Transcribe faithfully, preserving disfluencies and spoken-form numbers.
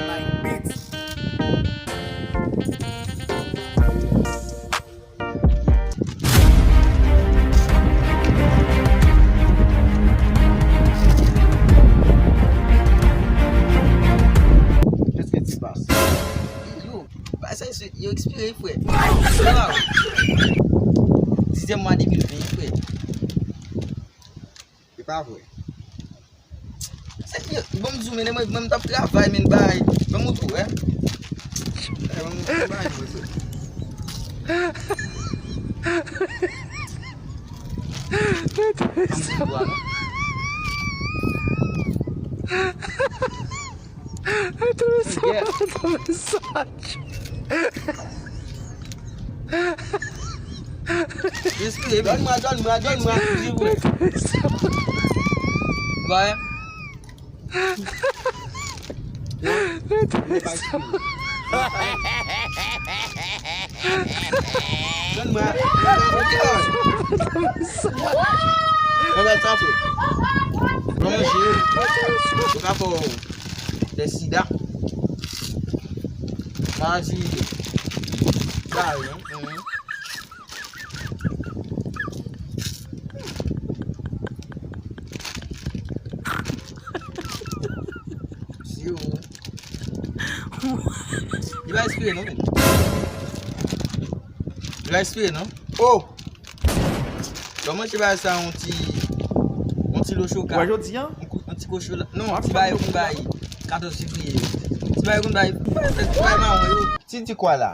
Like beats. Qu'est-ce qui se passe? Yo, pa sa, yo ekspire, frè. Dizyèm mwa de mil ven, frè. Se pa vre. Se, yo, bon, m di w, men, mwen, mwen, m t ap travay, men, bay. Ban m montre w, wè. Eh, ban m montre w, bay, mwen, se. Ban m montre w, non. Respire, donn mwen, donn mwen, donn mwen. Bay. Donn mwen. Ann gad sa, frè. Pran manje. Yo ka fè w fè sida. Maladi. Sa, wi, non? Mhm. Siro. Li pa espire non, men. Li pa espire non. Oh! Kòman ti bagay sa, yon ti, yon ti lochoka? Wè jodi an? Yon kou-, yon ti kochola. Non, ti bagay yo konn bay katòz fevriye yo. Ti bagay yo konn bay, ti bagay mawon yo. Ti di kwa la?